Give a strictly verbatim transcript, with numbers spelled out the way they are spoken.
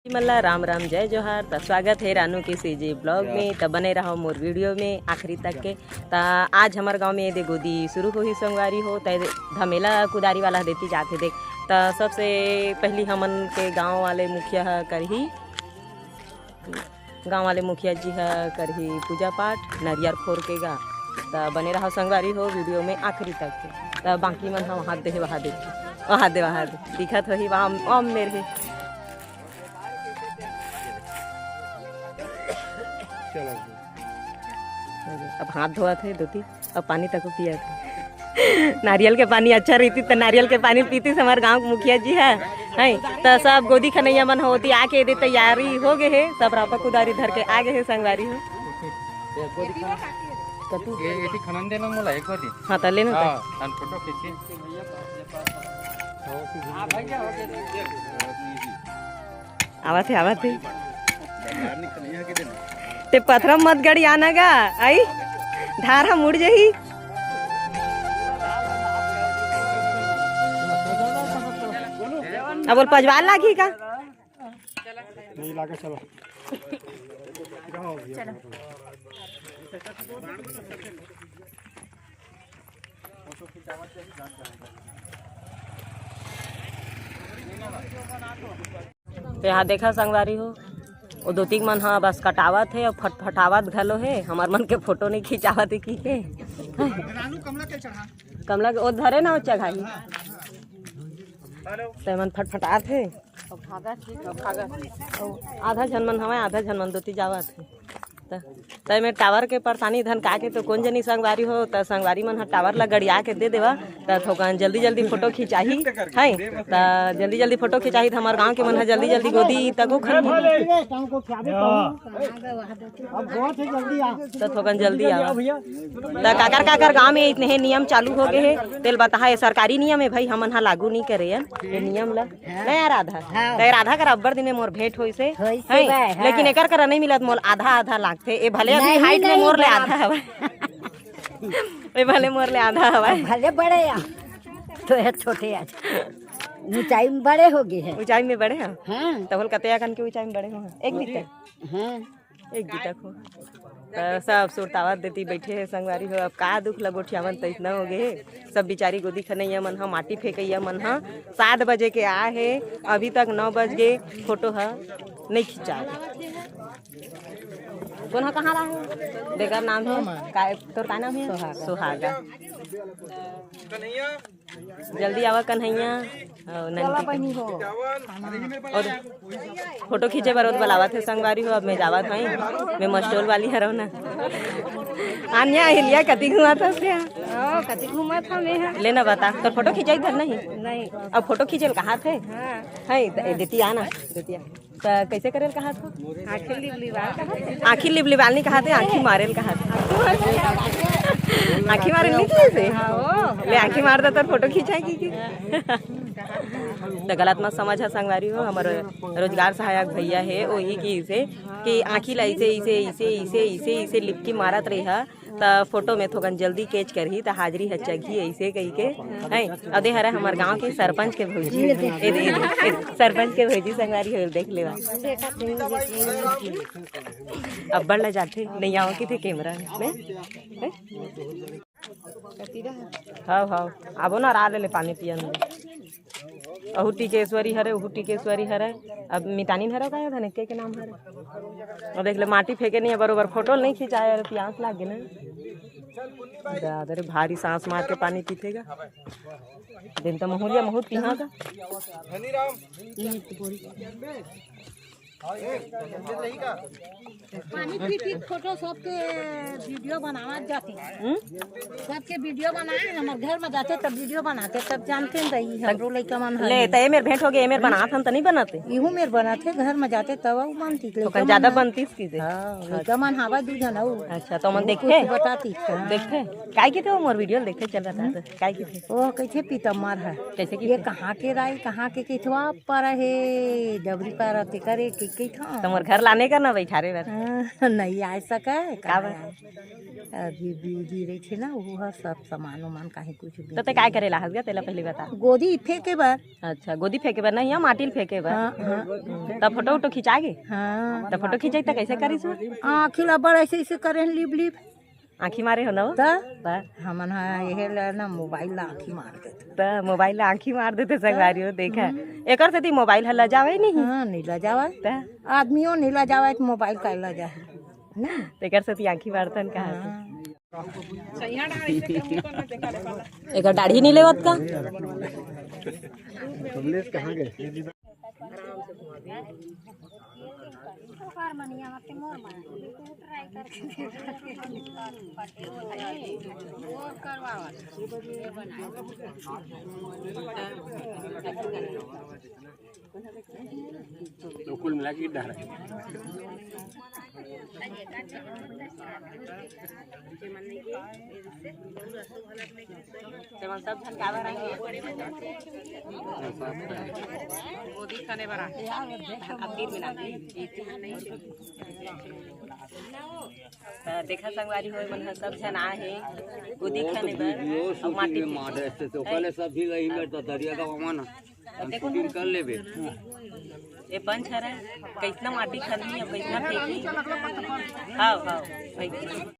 मन ला राम राम, जय जोहार। त स्वागत हे रानू के सीजी ब्लॉग में। त बने रहो मोर वीडियो में आखिरी तक के। त आज हमर गांव में एदे गोदी शुरू होही संगवारी हो, त एदे धमेला कुदारी वाला देती जाथे देख। त सबसे पहली हमन के गांव वाले मुखिया ह करही, गांव वाले मुखिया जी ह करही पूजा पाठ नरियर फोर के गा। त बने रहो संगवारी हो वीडियो में आखिरी तक के। त बाकी मन ह वहां दे, वहां दे, वहां दे, वहां दे दिखत होही, वहां ओम मेर हे। अब हाथ धोवत हे धोती, अब पानी तको पियत हे। नारियल के पानी अच्छा रहितिस त नारियल के पानी पीतिस हमर गांव के मुखिया जी ह, हैं? त सब गोदी खनैया मन होती आके एदे तैयारी हो गे हे, सब रापा कुदारी धर के आ गे हे संगवारी हो। कतू? ये, ये खनन देना मोला एक बार। हाँ, त लेना त। हाँ, हम फोटो खींचे। आवत हे, आवत हे। ते पथरा मत गड़ियाना गा, आई धार ह मुड़ जही। अब बोल पजवार लागही का? नहीं लागे, चलो। तो यहाँ देखा संगवारी हो, वो दोतिक मन ह बस कटावत हे और फटफटावत घलो हे। हमार मन के फोटो नहीं खिंचावत हे की के। कमला के ओ धरे ना, वो चघाही। ते मन फटफटात हे। आधा झन मन हवय, आधा झन मन दोती जावत हे। त तय में टावर के परेशानी धन का के तो कोन जनी संगवारी हो, त संगवारी मन ह टावर ला गड़िया के दे देवा, त थोकन जल्दी जल्दी फोटो खिंचाही, है। त जल्दी जल्दी फोटो खिंचाही, त हमर गांव के मन ह जल्दी जल्दी गोदी तको खन। अब बहुत ही जल्दी आ। त थोकन जल्दी आवा। त काकर काकर गांव में इतने हे नियम चालू हो गए हे, तेल बताहा, ये सरकारी नियम हे भाई, हमन हा लागू नहीं करे हन ये नियम ला। नहीं यार, आधा। हाँ। त यार, आधा कर अब्बर दिन में मोर भेंट होइस हे। होइस हे हैं? भाई, हाँ। लेकिन एकर करा नहीं मिलत, मोल आधा आधा लागथे। ए भले अभी नहीं, हाइट में नहीं, मोर ले बड़ा। आधा हवय। ए भले मोर ले आधा हवय। भले बड़े आ। तो ये छोटे आज। ऊंचाई में बड़े हो गए हैं। ऊंचाई में बड़े हैं? हाँ। तब बोल कते अकन के ऊंचाई में बड़े हो? एक मीटर? हाँ। एक गिता को। त सब सुरतावत देती बैठे हे संगवारी हो। अब का दुख ल गोठियावन त इतना हो गए हे। सब बिचारी गोदी खनैया मन ह, माटी फेंकैया मन ह सात बजे के आए हे, अभी तक नौ बज गए, फोटो ह नहीं खिंचाए। कौन ह, कहाँ रहा है? बेगर नाम है। का, तोर का नाम है? सुहागा। सुहागा। जल्दी आवा कन्हैया। और नंदी। और फोटो खींचे बर ओत बलावत हे संगवारी हो। अब मैं जावत हई, मैं मस्टोल वाली हरव ना। आन्या हिलिया कति घुमात हस क्या? ओ, कति घुमात हस मैं ह। लेना बता, तोर फोटो खींचाई धर नहीं? नहीं। अब फोटो खींचे ल कहा थे? हाँ। है, द-, देती आना, देती आ। त कैसे करेल कहा था? आँखी लिबलिबाल कहा थे। आँखी लिबलिबाल नहीं कहा थे, आँखी मारेल कहा थे। आँखी मारेल नहीं थे ऐसे? हाँ, ओ। ले आँखी मार दे तो फोटो खींचाएगी की? त गलत मत समझ ह संगवारी हो, हमर रोजगार सहायक भैया हे, ओही की इसे कि आँखी ला इसे, इसे, इसे, इसे, इसे, इसे लिपकी मारत रही ह, त फोटो में थोकन जल्दी कैच करही, त हाजिरी ह चघी ऐसे कही के, हैं? अउ दे हरे हमर गांव के सरपंच के भौजी, ए दे, ए दे, ए दे, सरपंच के भौजी संगवारी हो, देख लेवा। अब्बड़ ला जाथे, नहीं आओ कि थे कैमरा में, हैं? हाव, हाव, आबो ना, रा ले ले पानी पियन दे। अहू टिकेश्वरी हरे, उहू टिकेश्वरी हरे। अब मितानी हरे का धन के, के नाम हरे? अब देख ले, माटी फेंके नहीं है बरोबर, फोटो नहीं खिंचाए, अरे प्यास लाग गे ना। दादा रे, भारी सांस मार के पानी पीथेगा। दिन तो महुलिया महूत पिहा का। पानी पी पी फोटो सबके वीडियो बनावत जाथे। हम्म? सबके वीडियो बनाए, हमर घर में जाथे तब वीडियो बनाथे, तब जानते न रही हमरो लइका मन ह। ले, त ए मेर भेंट हो गए, ए मेर बनात हन त नहीं बनाते? इहू मेर बनाथे, घर में जाथे तब अउ बनती। तो लइका कन ज्यादा मन ह। बनतीस की दे? हाँ, लइका मन हावा दू झन अउ। अच्छा, तो मन वो देखथे? कुछ बताती, हाँ। देखथे? काय की थे वो मोर वीडियो देखथे चल रहा था, तो काय की थे? वो कैसे पीता मार है? कैसे की ये थे? कहाँ के राई, कहाँ के केथवा पर हे, डबरी पर ते करे के कहिथंव। त मोर घर लाने का ना बइठारे बर। हाँ, नहीं आ सके, का कहाँ बर? आए? अभी बिजी रहिथे ना, वो ह सब सामान उमान काहे कुछ तो ते काय करे ला हस गा, तेला पहली बता। गोदी फेंके बर। अच्छा, गोदी फेंके बर नहीं, या माटी ल फेंके बर। हाँ, हाँ। त फोटो उटो खिंचा गे? हाँ। त फोटो खिंचाई त कैसे करिस वो? आँखी ला बड़ ऐसे ऐसे करे लिप लिप। आँखी मारे हो ना वो? त? त? हमन हा यही ला ना मोबाइल ला आँखी मार देथे। त मोबाइल ला आँखी मार देथे संगवारी हो, देखा। हम्म। एकर सेती मोबाइल ह लजावे नहीं। हाँ, नहीं लजावे। त? आदमियों नहीं लजावे त मोबाइल का लजाही। ना? तेकर सेती आँखी मारथन कहा से? हाँ। एकर दाढ़ी नहीं लेवत का? कमलेश कहाँ गए? तो कुल मिला के कितना है? तेमन सब झन काबर आए? गोदी खने बर आए। अब तीन मिनट। त देखा संगवारी हो, मन ह सब झन आए हे गोदी खने बर। अउ माटी में मारे से तो पहले सब भी रही मेरे तो दरिया का मामा ना। हम देखो shooting कर लेबे। ये पंच हरे, कैसना माटी खनही अउ कैसना फेंकही। हाँ, हाँ, वही।